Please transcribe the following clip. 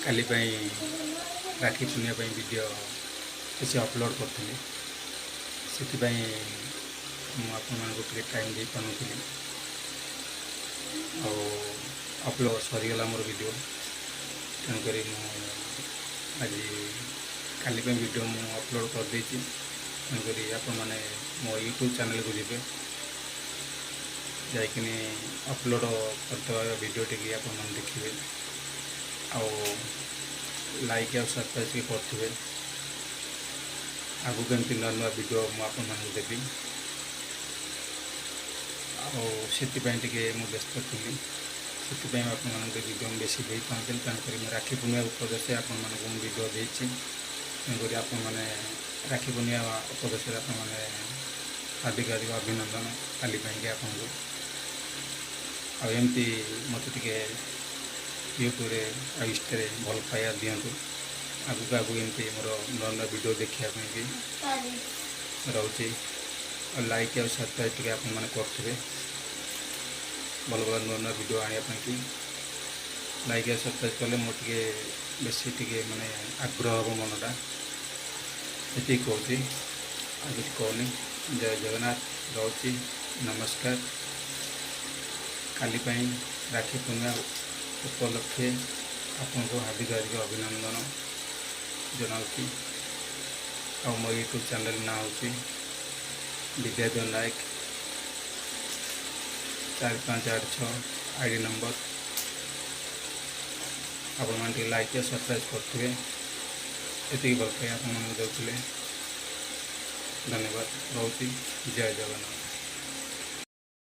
କାଲି ପାଇଁ ରାକ୍ଷୀ ପୂର୍ଣ୍ଣିମା ପାଇଁ ଭିଡ଼ିଓ କିଛି ଅପଲୋଡ଼ କରିଥିଲି। ସେଥିପାଇଁ ମୁଁ ଆପଣମାନଙ୍କୁ ଟିକେ ଟାଇମ୍ ଦେଇପାରୁନଥିଲି। ଆଉ ଅପଲୋଡ଼ ସରିଗଲା ମୋର ଭିଡ଼ିଓ। ତେଣୁକରି ମୁଁ ଆଜି କାଲି ପାଇଁ ଭିଡ଼ିଓ ମୁଁ ଅପଲୋଡ଼ କରିଦେଇଛି। ତେଣୁକରି ଆପଣମାନେ ମୋ ୟୁଟ୍ୟୁବ୍ ଚ୍ୟାନେଲ୍କୁ ଯିବେ, ଯାଇକିନି ଅପଲୋଡ଼ କରିଦେବା ଭିଡ଼ିଓ ଟିକି ଆପଣମାନେ ଦେଖିବେ ଆଉ ଲାଇକ୍ ଆଉ ସବସ୍କ୍ରାଇବ୍ ଟିକେ କରୁଥିବେ। ଆଗକୁ ଏମିତି ନୂଆ ନୂଆ ଭିଡ଼ିଓ ମୁଁ ଆପଣମାନଙ୍କୁ ଦେବି। ଆଉ ସେଥିପାଇଁ ଟିକେ ମୁଁ ବ୍ୟସ୍ତ ଥିଲି। ସେଥିପାଇଁ ଆପଣମାନଙ୍କୁ ଭିଡ଼ିଓ ମୁଁ ବେଶୀ ଦେଇପାରୁନଥିଲି। ତେଣୁକରି ମୁଁ ରାକ୍ଷୀ ପୂର୍ଣ୍ଣିମା ଉପଲକ୍ଷେ ଆପଣମାନଙ୍କୁ ମୁଁ ଭିଡ଼ିଓ ଦେଇଛି। ତେଣୁକରି ଆପଣମାନେ ରାକ୍ଷୀ ପୂର୍ଣ୍ଣିମା ଉପଲକ୍ଷରେ ଆପଣମାନେ ହାର୍ଦ୍ଦିକ ହାର୍ଦ୍ଦିକ ଅଭିନନ୍ଦନ କାଲି ପାଇଁକି ଆପଣଙ୍କୁ। ଆଉ ଏମିତି ମୋତେ ଟିକେ ୟୁଟ୍ୟୁବରେ ଆଉ ଇନଷ୍ଟାରେ ଭଲ ପାଇବା ଦିଅନ୍ତୁ। ଆଗକୁ ଆଗକୁ ଏମିତି ମୋର ନୂଆ ନୂଆ ଭିଡ଼ିଓ ଦେଖିବା ପାଇଁ ବି ରହୁଛି। ଆଉ ଲାଇକ୍ ଆଉ ସବସ୍କ୍ରାଇବ୍ ଟିକେ ଆପଣମାନେ କରୁଥିବେ। ଭଲ ଭଲ ନୂଆ ନୂଆ ଭିଡ଼ିଓ ଆଣିବା ପାଇଁକି ଲାଇକ୍ ଆଉ ସବସ୍କ୍ରାଇବ୍ କଲେ ମୋର ଟିକେ ବେଶୀ ଟିକେ ମାନେ ଆଗ୍ରହ ହେବ ମନଟା। ଏତିକି କହୁଛି, ଆଉ କିଛି କହୁନି। ଜୟ ଜଗନ୍ନାଥ। ରହୁଛି, ନମସ୍କାର। କାଲି ପାଇଁ ରାକ୍ଷୀ ପୂର୍ଣ୍ଣିମା ଉପଲକ୍ଷେ ଆପଣଙ୍କୁ ହାର୍ଦ୍ଦିକ ହାର୍ଦ୍ଦିକ ଅଭିନନ୍ଦନ ଜଣାଉଛି। ଆଉ ମୋ ୟୁଟ୍ୟୁବ୍ ଚ୍ୟାନେଲ୍ ନାଁ ହେଉଛି Bidyadhar Nayak 4586 I D number. ଆପଣମାନେ ଟିକେ ଲାଇକ୍ ଆଉ ସବସ୍କ୍ରାଇବ୍ କରୁଥିବେ। ଏତିକି ଭଲ ପାଇ ଆପଣମାନଙ୍କୁ ଦେଉଥିଲେ। ଧନ୍ୟବାଦ, ରହୁଛି। ଜୟ ଜଗନ୍ନାଥ।